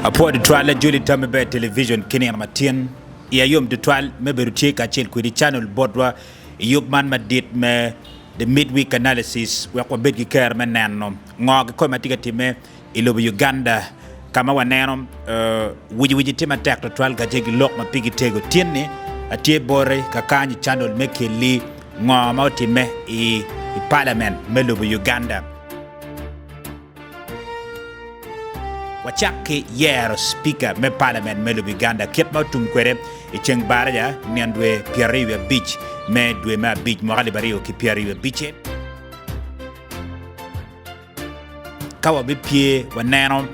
Apwoyo tutwal ajoli tammi ber television ki nino matin. Iya yom tutwal me bedo tye kacel kwedi channel botwa i yub man madit me The Midweek Analysis wek wabed ki kero me neno ngo kikome ma tye ka timme i lobo Uganda ka ma waneno wici wici tye matek tutwal kacel ki lok ma pigi tego. Tin-ni atye boti kakany i channel me kelli ngo ma otimme i Parliament me lobo Uganda. Wacak ki yero Speaker me Parliament me lobo Uganda kit ma otum kwede i ceng baraja nino dwe 25 me dwe me abic mwaka 2025. Ka wabipye waneno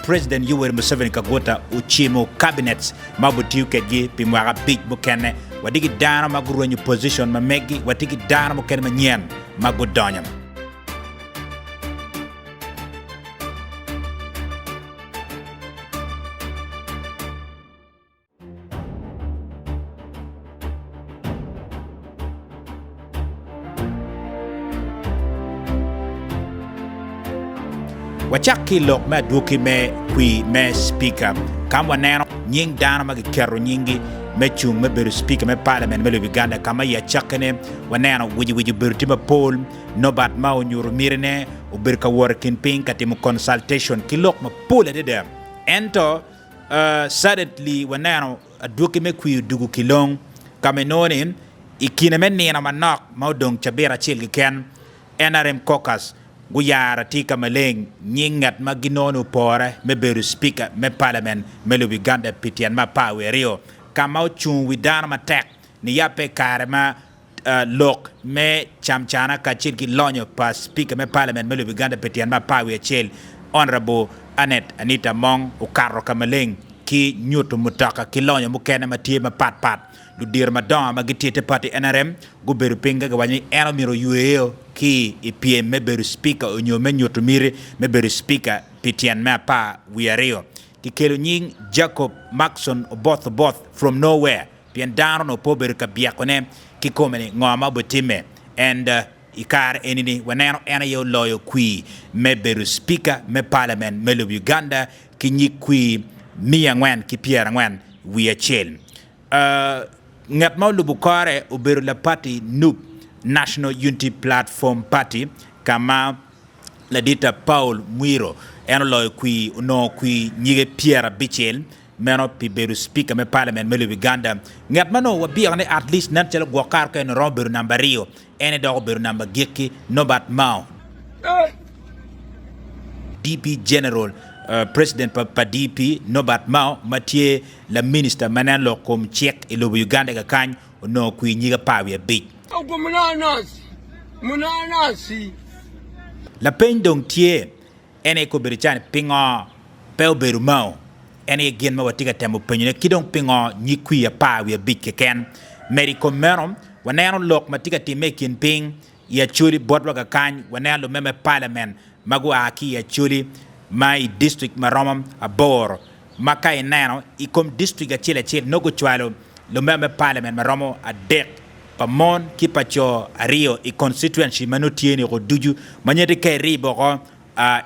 President Yoweri Museveni Kaguta ocimo cabinets ma obitiyo kedgi pi mwaka abic mukene. Watye ki dano ma gurwenyo position ma meggi, watye ki dano mukene manyen ma gudonyo. Wacak ki i lok me adwogi me kwir me cipika ka ma waneno nying dano ma giketo nyinggi me cung me bedo cipika me palament me lobo Uganda ka ma i acakkine waneno wici wici obedo tye mapol. Norbert Mao onyuto mitine obedo ka wot i kin piny ka timo consultation ki lok mapol adada ento Suddenly waneno adwogi me kwiyo dugu kilong ka ma inongo ni i kine me nino manok ma odong cabit acel keken, NRM Caucus guyaro atir ka maleng nying ngat ma ginongo ni opore me bedo Speaker me Parliament me lobo Uganda pi tyen me apar wiye aryo ka ma ocungo wi dano matek niyabbe i kare ma Lok me camcana kacel ki lonyo pa Speaker me Parliament me lobo Uganda pi tyen me apar wiye acel, Honourable Annet Anita Among okato ka maleng ki nyuto mutoka ki lonyo mukene ma tye mapat pat. Ludito madongo ma gitye i te party nrm gubedo piny ka giwaco ni en omyero oyweyo ki i pyem me bedo Speaker onyo me nyuto miti me bedo Speaker pi tyen me apar wiye aryo. Kikelo nying Jacob Markson Oboth Oboth from nowhere. Pien dano onongo pe obedo ka byekone kikome ni ngo ma obitimme. And i kare eni-ni waneno en aye oloyo kwir me bedo Speaker me Parliament me lobo Uganda ki nyig kwir 441. Ngat ma olubo kore obedo lapati nup, National Unity Platform Party, ka ma Ladita Paul Mwiro en oloyo kwir onongo kwir nyige 50. Meno pi bedo Speaker me Parliament me lobo Uganda. Ngat ma nongo wabyeko ni at least nen calo gwok kare kene romo bedo namba aryo, en aye dok obedo namba agikki, Norbert Mao. DP General, President pa DP, Norbert Mao ma tye laminista ma neno lok kom cik i lobo Uganda kakany onongo kwir nyige 15. Lapeny dong tye. En aye kobedo cani pingo pe obedo Mao? En aye gin ma watye ka temo penyone ki dong pingo nyig kwir 15 keken? Medo i kom meno, waneno lok ma tye ka timme i kin piny i Acholi botwa kakany. Waneno lume me palament ma gua ki i Acholi ma i distrik ma romo aboro ma ka ineno i kom distrik acel acel nongo gucwalo lume me palament ma romo adek pa mon ki pa co aryo i constituency ma nongo tye niko ducu ma nyeti ka iribo oko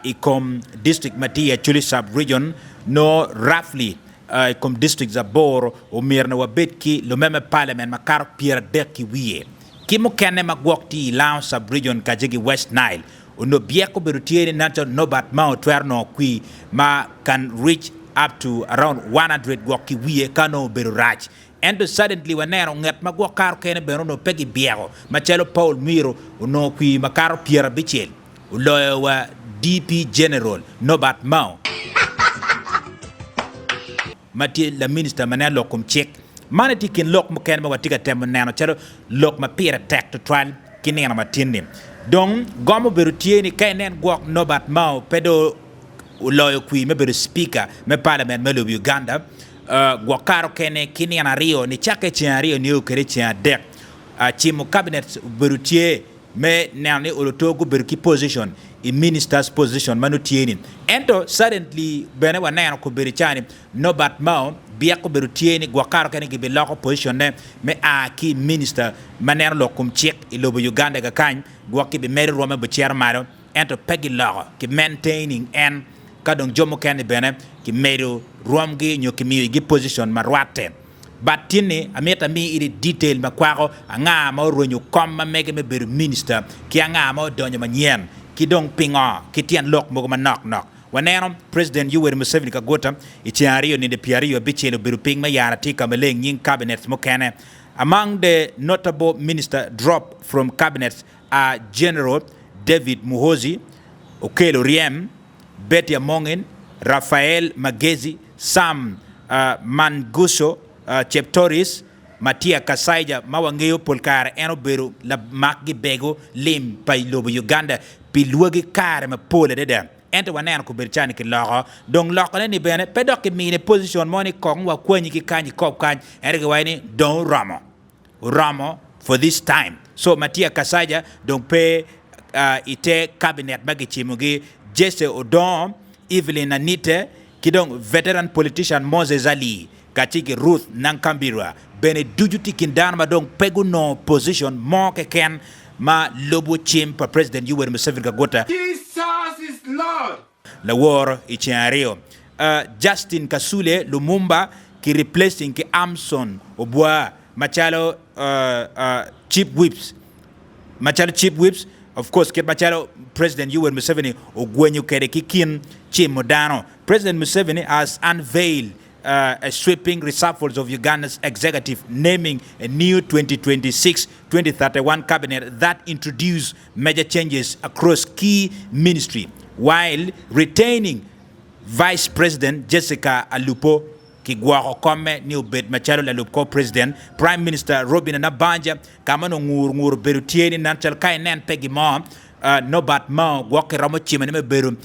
i kom district ma tye i Acholi sub region nongo roughly i kom districts aboro omyero ni wabed ki lume me parliament makato 30 ki wiye ki mukene ma gwok tye i Lango sub region kace ki West Nile onongo byek obedo tye ni nen calo Norbert Mao twero nongo kwi ma can reach up to around 100 gwok ki wiye ka nongo obedo rac Ento suddenly waneno nget ma gwok karo kene bene onongo pe gibyeko, macalo Paul Mwiro onongo kwir makato pyerabicel, oloyo wa DP General Norbert Mao, ma tye laminista ma neno lok kom cik. Man aye tye i kin lok mukene ma watye ka temo neno calo lok ma pire tek tutwal ki nino matin-ni. Dong gomo obedo tye ni ka inen gwok Norbert Mao pe dong oloyo kwir me bedo Speaker me Parliament me lobo Uganda, Gwok kare okene ki nino aryo nicakke i ceng aryo nio kwede i ceng adek, cimo cabinet obedo tye me neno ni oloto gubedo ki position i ministers position ma nongo tye ni. Ento suddenly bene waneno kobedo ca ni Norbert Mao byek obedo tye ni gwok kare okene gibiloko position ne me a ki i minister ma neno lok kom cik i lobo Uganda kakany gwok kibimedo rwomme bicito malo ento pe giloko ki maintaining en. Ka dong jo mukene-ni bene kimedo rwomgi nyo kimiyogi pocicon ma rwatte. But tin-ni amito ami iti detail ma kwako anga ma orwenyo kom ma mege me bedo minista ki anga ma odonyo manyen ki dong pingo ki tyen lok mogo manok nok. Waneno President Yoweri Museveni Kaguta i ceng aryo ninde pyeraryo abicel obedo piny me yaro atir ka maleng nying cabinets mukene. Among the notable minister drop from cabinets are General David Muhoozi, Okello Oryem, Betty Amongin, Raphael Magezi, Sam Manguso Cheptoris, Matia Kasaija ma wangeyo pol kare en obedo lamak gibego lim pa lobo Uganda pi lwagi kare mapol adada ento waneno kobedo cani kiloko dong lokone ni bene pe dok kimine position mo ni kong wakwanyi ki kany ikob kany ento kiwaco ni dong oromo. oromo for this time so Matia Kasaija dong pe i te cabinet ma gicimogi, Jesse Odongo, Evelyn Anite ki dong veteran politician Moses Ali kacel ki Ruth Nankambirwa bene ducu tye i kin dano ma dong pe gunongo position mo keken ma lubo cim pa President Yoweri Museveni Kaguta. Jesus is Lord! Laworo i ceng aryo, Justin Kasule Lumumba ki replacing ki Amson Obwa macalo Chief Whips macalo Chief Whips of course kit macalo President Yoweri Museveni ogwenyo kwede ki kin cimo dano. President Museveni has unveiled a sweeping reshuffles of Uganda's executive naming a new 2026-2031 cabinet that introduced major changes across key ministry while retaining Vice President Jessica Alupo ki gwoko komme ni obed macalo lalub kor President, Prime Minister Robinah Nabbanja ka ma nongo ngur ngur obedo tye ni nen calo ka inen pe gin mo Norbert Mao gwok kiromo cimone me bedo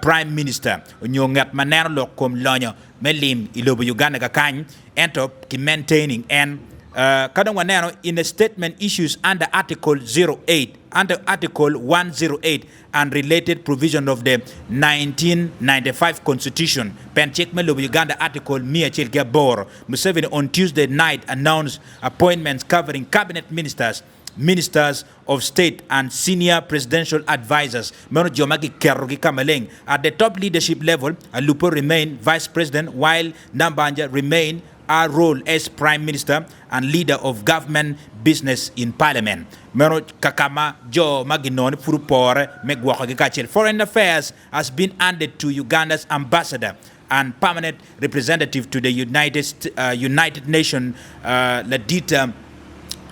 Prime Minister onyo ngat ma neno lok kom lonyo me lim i lobo Uganda kakany ento ki maintaining en ka dong waneno in a statement issues under article 08 under article 108 and related provision of the 1995 constitution pen cik me lobo Uganda article miya acel ki aboro Museveni on Tuesday night announced appointments covering cabinet ministers Ministers of State and Senior Presidential Advisers, meno jo ma giketogi ka maleng. At the top leadership level, Alupo remain Vice President while Nambanja remain her role as Prime Minister and Leader of Government Business in Parliament. Meno ka ma jo ma ginongo ni pud opore me gwokogi kacel. Foreign Affairs has been handed to Uganda's Ambassador and Permanent Representative to the United Nations Ladit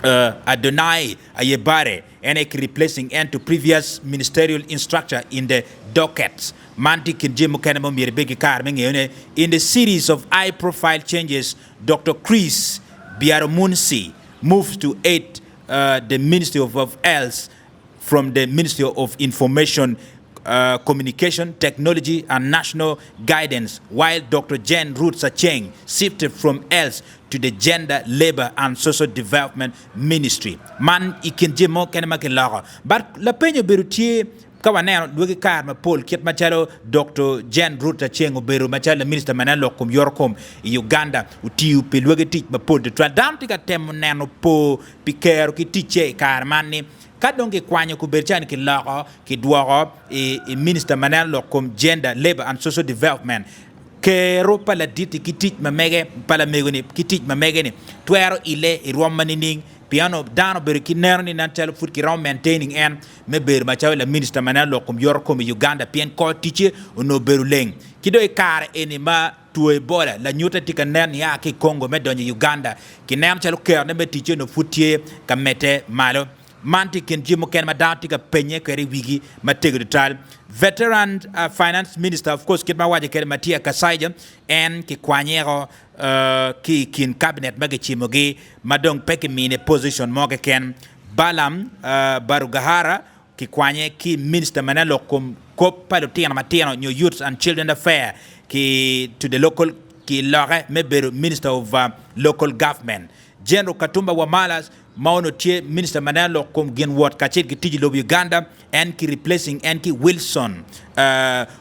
Adonai Ayebare en aye ki replacing en to previous ministerial instructure in the dockets. Man tye i kin jami mukene ma omyero ibed ki kare me ngeyone. In the series of high profile changes, Doctor Chris Byarumunsi moves to head the Ministry of Health from the Ministry of Information, Communication Technology and National Guidance while Doctor Jane Ruth Aceng shifted from Health to the Gender, Labour and Social Development Ministry. Man i kin jami mo kene ma kiloko. But lapeny obedo tye ka waneno lwaki kare mapol kit macalo Doctor Jane Ruth Aceng obedo macalo laminista ma neno lok kom yoto kom i Uganda otiyo pi lwaki tic mapol tutwal. Dano tye ka temo neno po pi kero ki ticce i kare man ni ka dong kikwanyo kubed calo ni kiloko kidwoko i minista ma neno lok kom Gender, Labour and Social Development kero pa ladit-ti ki tic ma mege pa lamego-ni ki tic ma mege-ni twero ile i rwom ma nining pien onongo dano obedo ki neno ni nen calo pud kiromo maintaining en me bedo macalo laminista ma neno lok kom yoto kom i Uganda pien kor ticce onongo obedo leng ki dong i kare eni ma Two Ebola lanyute tye ka nen nia ki i Congo me donyo i Uganda. Kineno calo kerone me ticce onongo pud tye ka medde malo. Man tye i kin jami mukene ma dano tye ka penye kwede i wigi matego tutwal. Veteran Finance Minister of course kit ma awaco kwede Matia Kasaija en kikwanyeko ki i kin cabinet ma kicimogi ma dong pe kimine position mo keken. Balaam Barugahara Kikwanye ki Minista ma neno lok kom kop pa lutino matino nyo Youths and Children Affair ki to the local ki loke me bedo Minister of Local Government. General Katumba Wamala ma onongo tye Minista ma neno lok kom gin wot kacel ki tic i lobo Uganda en ki replacing en ki Wilson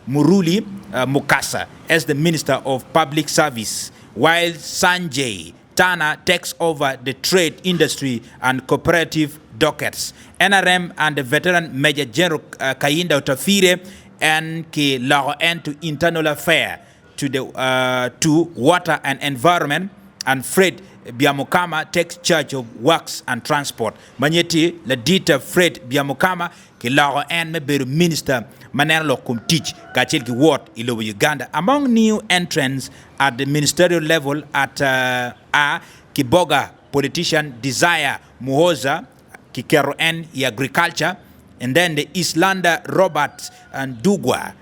Muruli Mukasa as the Minister of Public Service while Sanjay Tana takes over the Trade, Industry and Cooperative dockets. Nrm and the veteran Major General Kayinda Otafire. En ki loko en to Internal Affair to the to Water and Environment and Fred Byamukama takes charge of Works and Transport. Ma nyeti ladit Fred Byamukama ki loko en me bedo Minister ma neno lok kom tic kacel ki wot i lobo Uganda. Among new entrants at the ministerial level at are Kiboga politician Desire Muhoza kiketo en i Agriculture and then the Eastlander Robert Ndugwa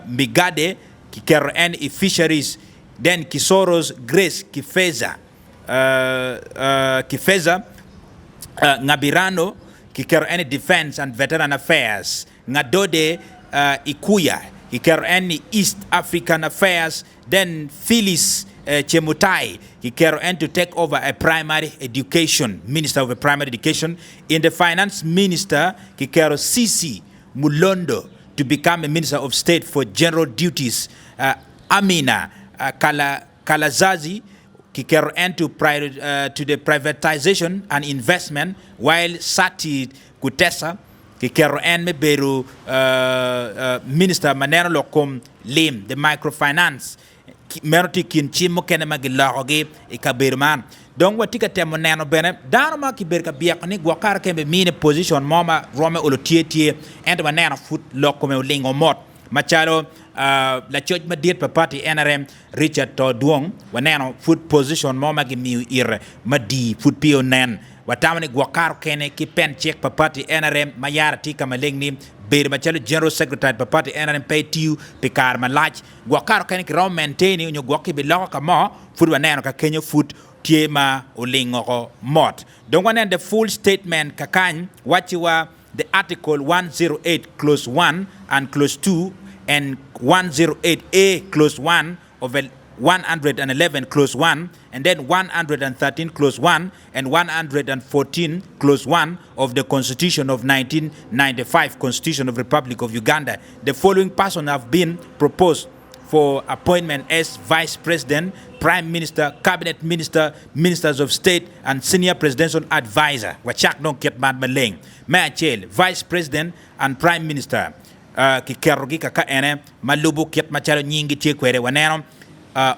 Migade kiketo en i Fisheries then Kisoro's Grace Kifeza Kifeza Ngabirano kiketo en i Defence and Veteran Affairs Ngadode Ikuya kiketo en i East African Affairs Then Phyllis Chemutai kiketo en to take over a primary education, Minister of Primary Education. In the Finance Minister kiketo Cissy Mulondo to become a Minister of State for General Duties. Amina Kalazazi kiketo en to to the Privatization and Investment while Sati Kutesa Kiketo en me bedo minista ma neno lok kom lim, the microfinance, meno tye i kin cim mukene ma gilokogi i kabedo man. Dong watye ka temo neno bene dano ma kibedo ka byeko ni gwok kare kene bimine position mo ma rwomme olo tye tye ento waneno pud lok kome olingo mot macalo lacoc madit pa party nrm Richard Todwong waneno pud position mo ma gimiyo ite madii pud pe onen. Watamo ni gwok kare okene ki pen cik pa party nrm ma yara tye ka maleng ni bedo macalo General Secretary pa party nrm pe etiyo pi kare malac. Gwok kare okene kiromo maintain onyo gwok kibiloko ka mo pud waneno ka kenyo pud tye ma olingoko mot. Dong wanen the full statement kakany wacci wa the article 108 clause 1 and clause 2 and 108A clause 1 of a 111 clause 1 and then 113 clause 1 and 114 clause 1 of the Constitution of 1995 Constitution of Republic of Uganda the following person have been proposed for appointment as Vice President, Prime Minister, Cabinet Minister, Ministers of State and Senior Presidential Advisor. Wacak dong kit man maleng. Me acel, Vice President and Prime Minister kiketogi kaka ene ma lubo kit macalo nyinggi tye kwede. Waneno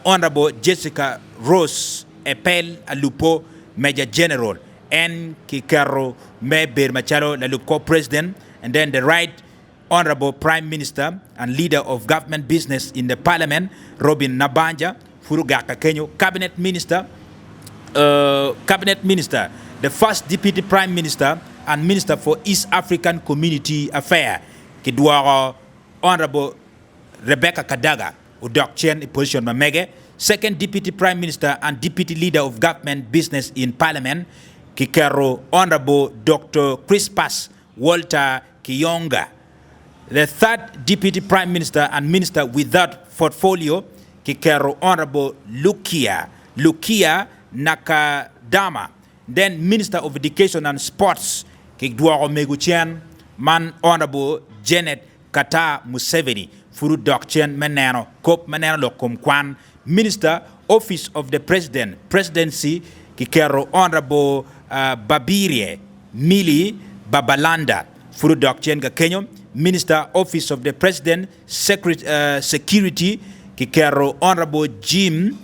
Honourable Jessica Rose Epel Alupo, Major General, en kiketo me bedo macalo lalub kor President and then the right Honourable Prime Minister and Leader of Government Business in the Parliament, Robin Nabbanja, pud ogak ka kenyo, Cabinet Minister, Cabinet Minister, the First Deputy Prime Minister and Minister for East African Community Affair, kidwoko Honourable Rebecca Kadaga odok cen i position ma mege, Second Deputy Prime Minister and Deputy Leader of Government Business in Parliament, kiketo Honourable Doctor Crispus Walter Kiyonga, the Third Deputy Prime Minister and Minister Without Portfolio kiketo Honourable Lukia Lukia Nakadama, then Minister of Education and Sports kidwoko mego cen man Honourable Janet Kataa Museveni pud odok cen me neno kop ma neno lok kom kwan, Minister, Office of the President, Presidency kiketo Honourable Babirye Milly Babalanda pud odok cen ka kenyo, Minister, Office of the President, Security kiketo Honourable Jim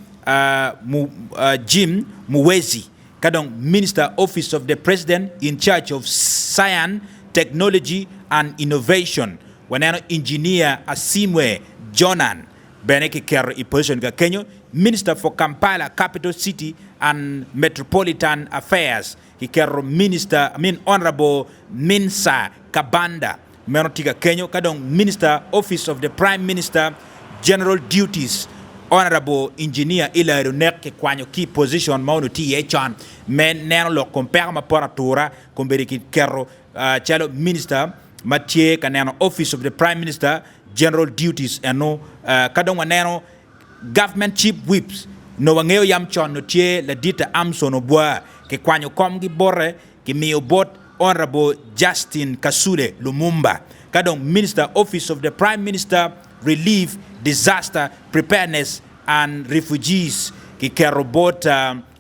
Jim Muhwezi ka dong Minister, Office of the President in Charge of Science, Technology and Innovation waneno Engineer Asimwe Jonan bene kiketo i position ka kenyo, Minister for Kampala Capital City and Metropolitan Affairs kiketo Minister, I mean Honourable Minsa Kabanda meno tye ka kenyo ka dong Minister, Office of the Prime Minister, General Duties, Honourable Engineer Hillary Onek kikwanyo ki i position ma onongo tye iye con me neno lok kom peko ma poto atura kombeddi kiketo calo Minister ma tye ka neno Office of the Prime Minister, General Duties eno ka dong waneno Government Chief Whips nongo wangeyo yam con nongo tye Ladita Amson Obwa kikwanyo komgi bote Kimiyo bot Honourable Justin Kasule Lumumba ka dong Minister Office of the Prime Minister Relief, Disaster Preparedness and Refugees kiketo bot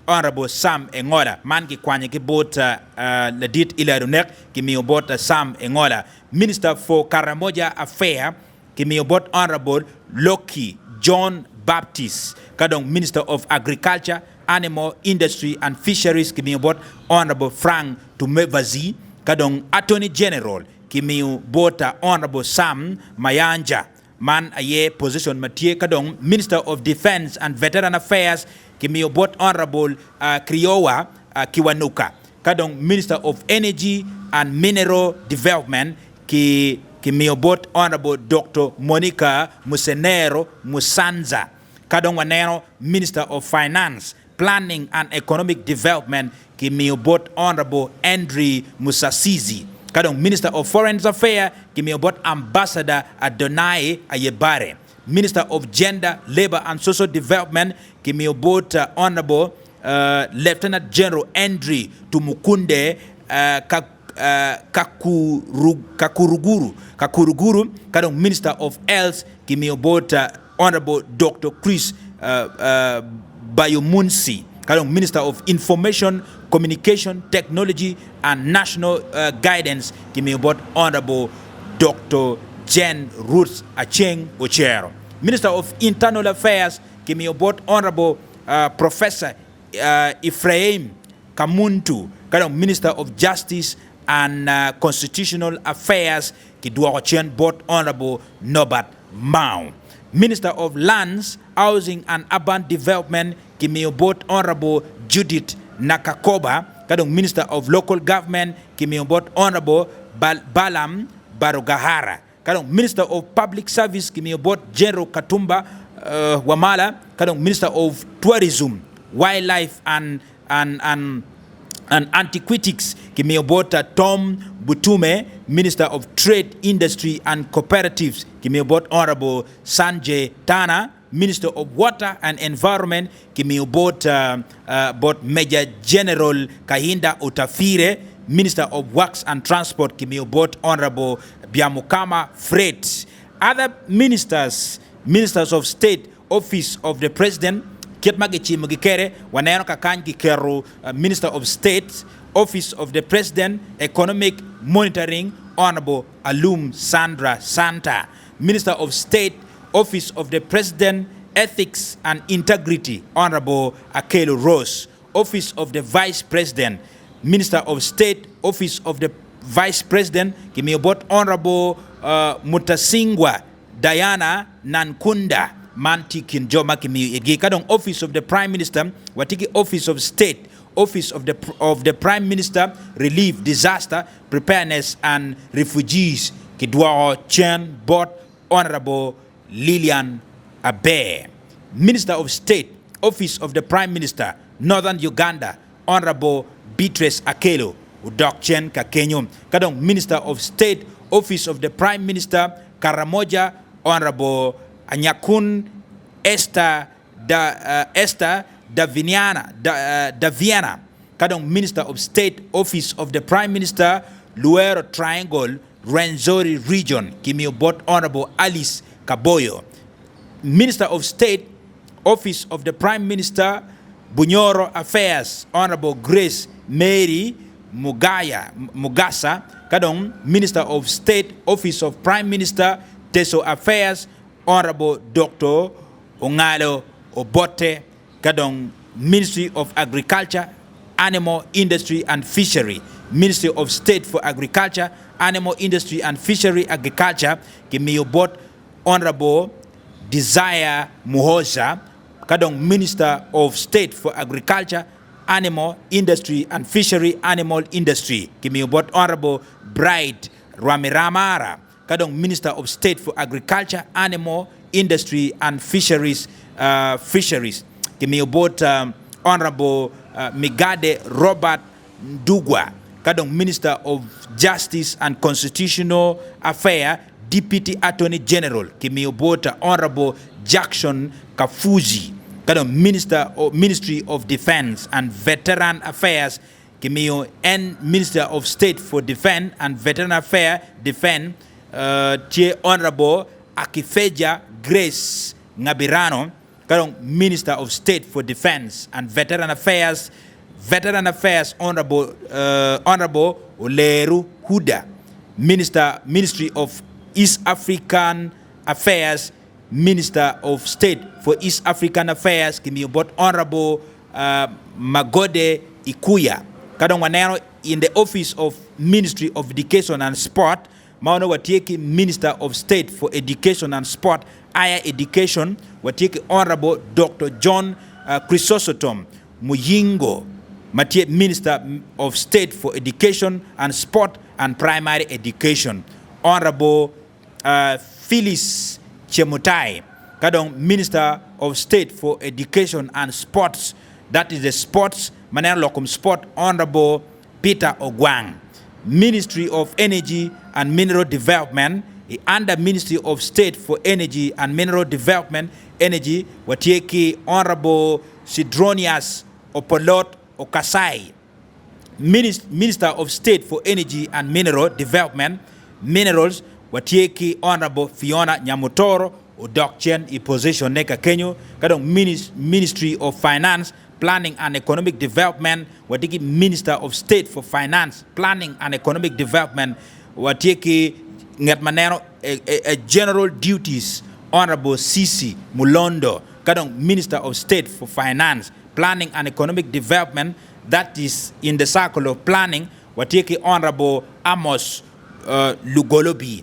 Honourable Sam Engola. Man kikwanyo ki bot Ladit Hillary Onek kimiyo bot Sam Engola. Minister for Karamoja Affair. kimiyo bot Honourable Lokki John Baptist ka dong Minister of Agriculture, Animal Industry and Fisheries kimiyo bot Honourable Frank Tumevazi ka dong Attorney General kimiyo bot Honourable Sam Mayanja. Man aye position ma tye ka dong Minister of Defence and Veteran Affairs kimiyo bot Honourable Kiryowa Kiwanuka ka dong Minister of Energy and Mineral Development ki kimiyo bot Honourable Doktor Monica Musenero Musanza ka dong waneno Minister of Finance, Planning and Economic Development kimiyo bot Honourable Andrew Musasizi ka dong Minister of Foreign Affairs kimiyo bot Ambassador Adonai Ayebare, Minister of Gender, Labour and Social Development kimiyo bot Honourable Lieutenant General Andrew Tumukunde Kakuruguru ka dong Minister of Health kimiyo bot Honourable Doktor Chris Bayomunsi ka dong Minister of Information, Communication, Technology and National Guidance kimiyo bot Honourable Doktor Jane Ruth Aceng Ocero. Minister of Internal Affairs kimiyo bot Honourable Professor Ephraim Kamuntu ka dong Minister of Justice and Constitutional Affairs kidwoko cen bot Honourable Norbert Mao. Minister of Lands, Housing and Urban Development kimiyo bot Honourable Judith Nakakoba ka dong Minister of Local Government kimiyo bot Honourable Balaam Barugahara ka dong Minister of Public Service kimiyo bot General Katumba Wamala ka dong Minister of Tourism, Wildlife and and Antiquities kimiyo bot Tom Butume, Minister of Trade, Industry and Cooperatives kimiyo bot Honourable Sanjay Tana, Minister of Water and Environment kimiyo bot bot Major General Kahinda Otafire, Minister of Works and Transport kimiyo bot Honourable Byamukama Fred. Other Ministers, Ministers of State, Office of the President, kit ma gicimogi kwede, waneno kakany giketo Minister of State, Office of the President, Economic Monitoring, Honourable Alum Sandra Santa, Minister of State, Office of the President, Ethics and Integrity, Honourable Akello Rose, Office of the Vice President, Minister of State, Office of the Vice President, kimiyo bot Honourable Mutasingwa Diana Nankunda, man tye i kin jo ma kimiyo itgi. Ka dong Office of the Prime Minister, watye ki Office of State, Office of the of the Prime Minister, Relief, Disaster Preparedness and Refugees, kidwoko cen bot Honourable Lilian Aber. Minister of State, Office of the Prime Minister, Northern Uganda, Honourable Beatrice Akello odok cen ka kenyo. Ka dong Minister of State, Office of the Prime Minister, Karamoja, Honourable Anyakun Esther Da Esther Daviniana Daviana. Ka dong Minister of State, Office of the Prime Minister, Luwero Triangle, Rwenzori Region, kimiyo bot Honourable Alice Kaboyo. Minister of State, Office of the Prime Minister, Bunyoro Affairs, Honourable Grace Mary Mugaya, Mugasa, ka dong Minister of State, Office of Prime Minister, Teso Affairs, Honourable Doktor Ongalo Obote, ka dong Ministry of Agriculture, Animal Industry and Fishery, Ministry of State for Agriculture, Animal Industry and Fishery Agriculture, kimiyo bot Honourable Desire Muhoza, ka dong Minister of State for Agriculture, Animal Industry and Fishery Animal Industry kimiyo bot Honourable Bright Rwamiramara, ka dong Minister of State for Agriculture, Animal Industry and Fisheries Fisheries kimiyo bot Honourable Migade Robert Ndugwa, ka dong Minister of Justice and Constitutional Affair Deputy Attorney General kimiyo bot Honourable Jackson Kafuzi, ka dong Minister of Ministry of Defence and Veteran Affairs kimiyo en Minister of State for Defence and Veteran Affair Defence tye Honourable Akifeja Grace Ngabirano, ka dong Minister of State for Defence and Veteran Affairs, Veteran Affairs Honourable Honourable Oleru Huda, Minister Ministry of East African Affairs, Minister of State for East African Affairs kimiyo bot Honourable Magode Ikuya. Ka dong waneno in the office of Ministry of Education and Sport ma onongo watye ki Minister of State for Education and Sport, Higher Education, watye ki Honourable Doctor John Chrysostom Muyingo ma tye Minister of State for Education and Sport and Primary Education, Honourable Phyllis Chemutai, ka dong Minister of State for Education and Sports, that is the Sports ma neno lok kom sport, Honourable Peter Ogwang, Ministry of Energy and Mineral Development, i under Ministry of State for Energy and Mineral Development, Energy, watye ki Honourable Sidronius Opolot Okasai, Minister of State for Energy and Mineral Development, Minerals, watye ki Honourable Fiona Nyamutoro odok cen i position ne kakenyo, ka dong Ministry of Finance, Planning and Economic Development, watye ki Minister of State for Finance, Planning and Economic Development, watye ki nget ma neno General Duties, Honourable Cissy Mulondo, ka dong Minister of State for Finance, Planning and Economic Development, that is in the circle of planning, watye ki Honourable Amos Lugolobi,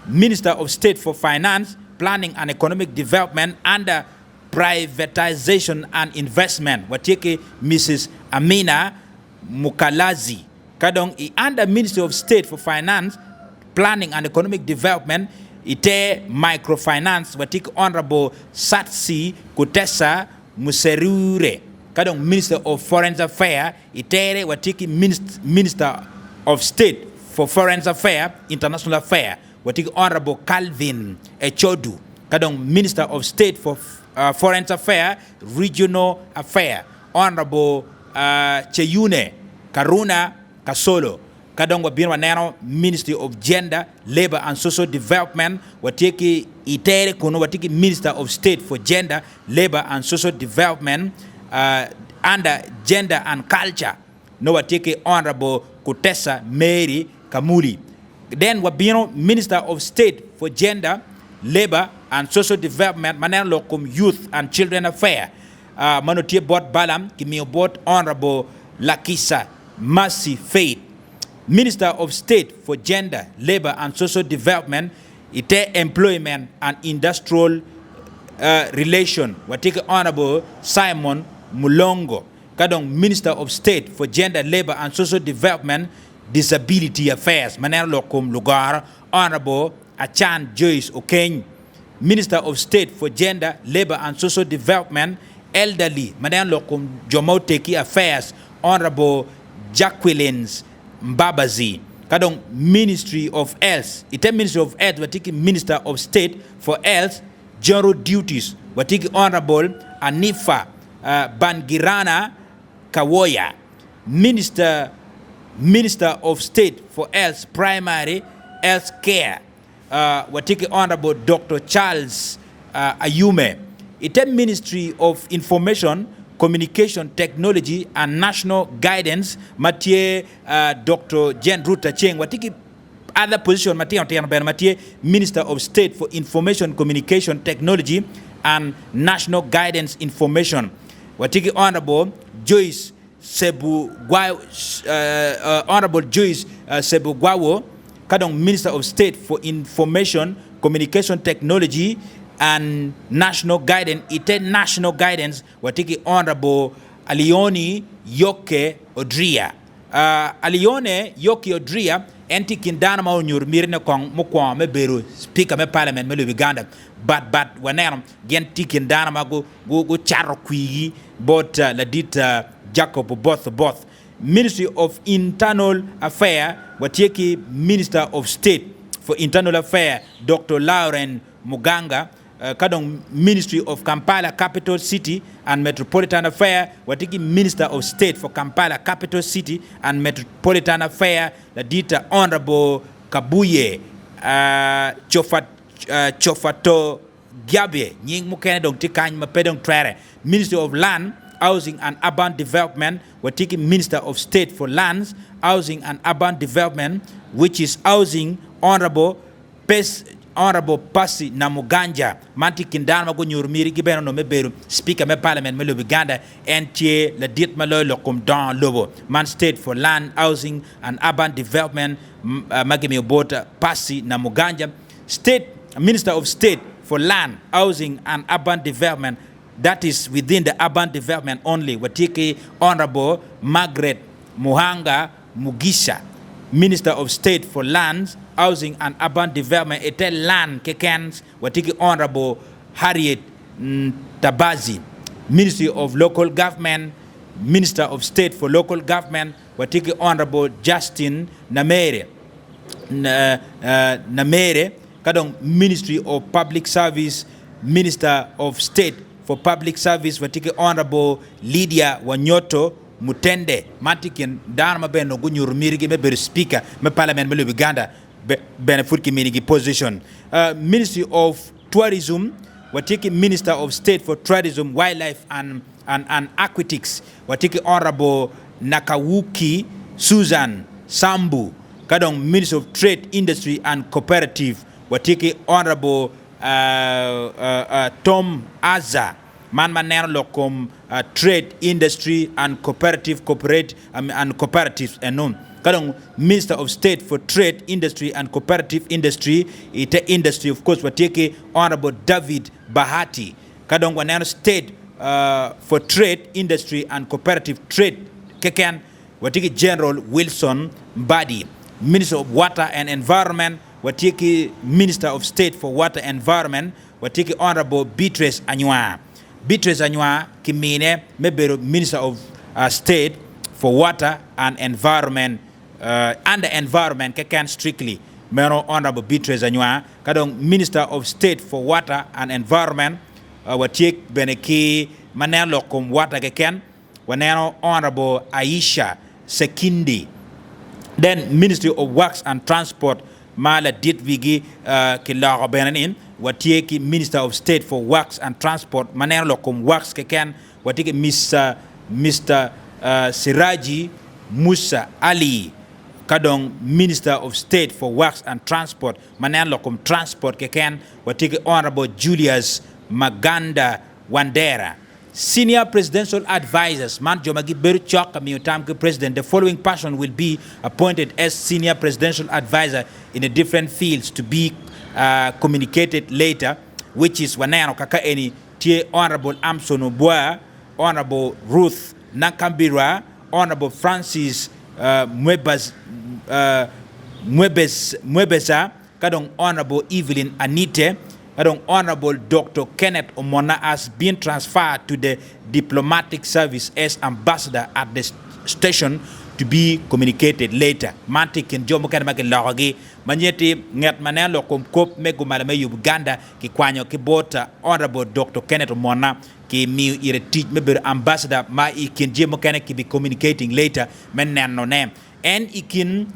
Minister of State for Finance, Planning and Economic Development under Privatization and Investment, watye ki Mrs. Amina Mukalazi, ka dong i under Ministry of State for Finance, Planning and Economic Development i te Microfinance watye ki Honourable Satsi Kutesa Muserure, ka dong Minister of Foreign Affairs i tere watye ki Minister of State for Foreign Affairs, International Affairs watye ki Honourable Calvin Echodu, ka dong Minister of State for Foreign Affairs, Regional Affairs Honourable Cheyune Karuna Kasolo. Ka dong wabino waneno Ministry of Gender, Labour and Social Development, watye ki i tere kunu watye ki Minister of State for Gender, Labour and Social Development under Gender and Culture nongo watye ki Honourable Kutesa Mary Kamuli. Then wabino Minister of State for Gender, Labour and Social Development ma neno lok kom Youth and Children Affair ma nongo tye bot Balaam kimiyo bot Honourable Lakisa Mercy Faith, Minister of State for Gender, Labour and Social Development i te Employment and Industrial Relation watye ki Honourable Simon Mulongo ka dong Minister of State for Gender, Labour and Social Development, Disability Affairs ma neno lok kom lugoro Honourable Achan Joyce Okeny, Minister of State for Gender, Labour and Social Development, Elderly, ma neno lok kom jo ma oteggi Affairs, Honourable Jacquelines Mbabazi, ka dong Ministry of Health, i te Ministry of Health watye ki Minister of State for Health, General Duties, watye ki Honourable Anifa Bangirana Kawoya, Minister Minister of State for Health, Primary Health Care, Watye ki Honourable Doktor Charles Ayume i te Ministry of Information, Communication Technology and National Guidance ma tye Doktor Jane Ruth Aceng. Watye ki other position matino tino bene ma tye Minister of State for Information, Communication Technology and National Guidance Information. Watye ki Honourable Joyce Honourable Joyce Sebugwawo ka dong Minister of State for Information, Communication Technology and National Guidance i te National Guidance watye ki Honourable Alioni Yokke Odria. Alione Yokke Odria en tye i kin dano ma onyuto mitine kong mukwongo me bedo Speaker me Parliament me lobo Uganda but but waneno gin tye i kin dano ma gucato kwigi bot ladit Jacob Oboth Oboth. Ministry of Internal Affair watye ki Minister of State for Internal Affair Doktor Lauren Muganga ka dong Ministry of Kampala Capital City and Metropolitan Affair watye ki Minister of State for Kampala Capital City and Metropolitan Affair ladit Honourable Kabuye Kyofatogabye, nying mukene dong tye kany ma pe dong twere, Ministry of Land, Housing and Urban Development, watye ki Minister of State for Lands, Housing and Urban Development which is Housing Honourable. Honourable Percy Namuganja, man tye i kin dano ma gunyuto mitigi bene onongo me bedo Speaker me Parliament me lobo Uganda. En tye ladit ma loyo lok kom dongo lobo man State for Land, Housing and Urban Development ma gimiyo bot Percy Namuganja, State Minister of State for Land, Housing and Urban Development that is within the Urban Development only. Watye ki Honourable Margaret Muhanga Mugisha, Minister of State for Lands, Housing and Urban Development i te Land keken. Watye ki Honourable Harriet Ntabazi, Ministry of Local Government, Minister of State for Local Government. Watye ki Honourable Justin Namere, Namere, ka dong Ministry of Public Service, Minister of State for Public Service. Watye ki Honourable Lydia Wanyoto Mutende, man tye i kin dano ma bene onongo gunyuto mitigi me bedo Speaker me Parliament me lobo Uganda bene pud kiminigi position. Ministry of Tourism, watye ki Minister of State for Tourism, Wildlife and and Aquatics, watye ki Honourable Nakawuki Susan Sambu, ka dong Ministry of Trade, Industry and Cooperative, watye ki Honourable Tom Azza. Man ma neno lok kom Trade, Industry and Cooperative Corporate and Cooperatives eno. Ka dong Minister of State for Trade, Industry and Cooperative Industry i te Industry of course watye ki Honourable David Bahati. Ka dong waneno State for Trade, Industry and Cooperative Trade keken watye ki General Wilson Mbadi. Minister of Water and Environment watye ki Minister of State for Water and Environment Watye ki Honourable Beatrice Anywar. Beatrice Anywar kimine me bedo Minister of State for Water and Environment, under Environment keken strictly, meno Honourable Beatrice Anywar. Ka dong Minister of State for Water and Environment, watye bene ki ma neno lok kom water keken, Waneno Honourable Aisha Sekindi, then Ministry of Works and Transport ma ladit wigi kiloko bene ni watye ki Minister of State for Works and Transport ma neno lok kom works keken, watye ki Mister Mister Siraji Musa Ali ka dong Minister of State for Works and Transport ma neno lok kom transport keken, watye ki Honourable Julius Maganda Wandera. Senior Presidential Advisers, man jo ma gibedo cok ka miyo tam ki President, the following person will be appointed as Senior Presidential Adviser in a different fields to be communicated later, which is waneno kaka eni tye Honourable Amson Obua, Honourable Ruth Nankambirwa, Honourable Francis Mwebeza, ka dong Honourable Evelyn Anite, ka dong Honourable Doktor Kenneth Omona has been transferred to the diplomatic service as ambassador at the station to be communicated later. Man tye i kin jo mukene ma kilokogi ma nyeti nget ma neno lok kom kop me gumalo me Uganda kikwanyo ki bot Honourable Doktor Kenneth Omona ki miyo ire tic me bedo ambassador ma i kin jami mukene ki be communicating later me neno ne En i kin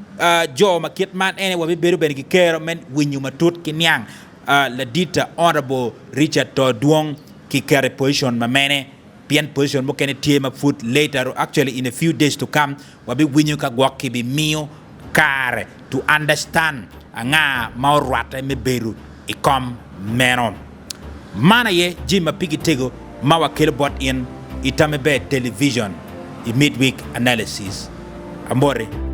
jo ma kit man ene wabibedo bene ki kero me winyo matut ki niang ladit Honourable Richard Todwong ki keto i position ma mene pien position mukene tye ma pud later actually in a few days to come wabiwinyo ka gwok ki bimiyo kare to understand anga ma orwate me bedo i kom meno. Man aye jami ma pigi tego ma wakelo bot in i Tame Ber Television i Midweek Analysis. Amoti.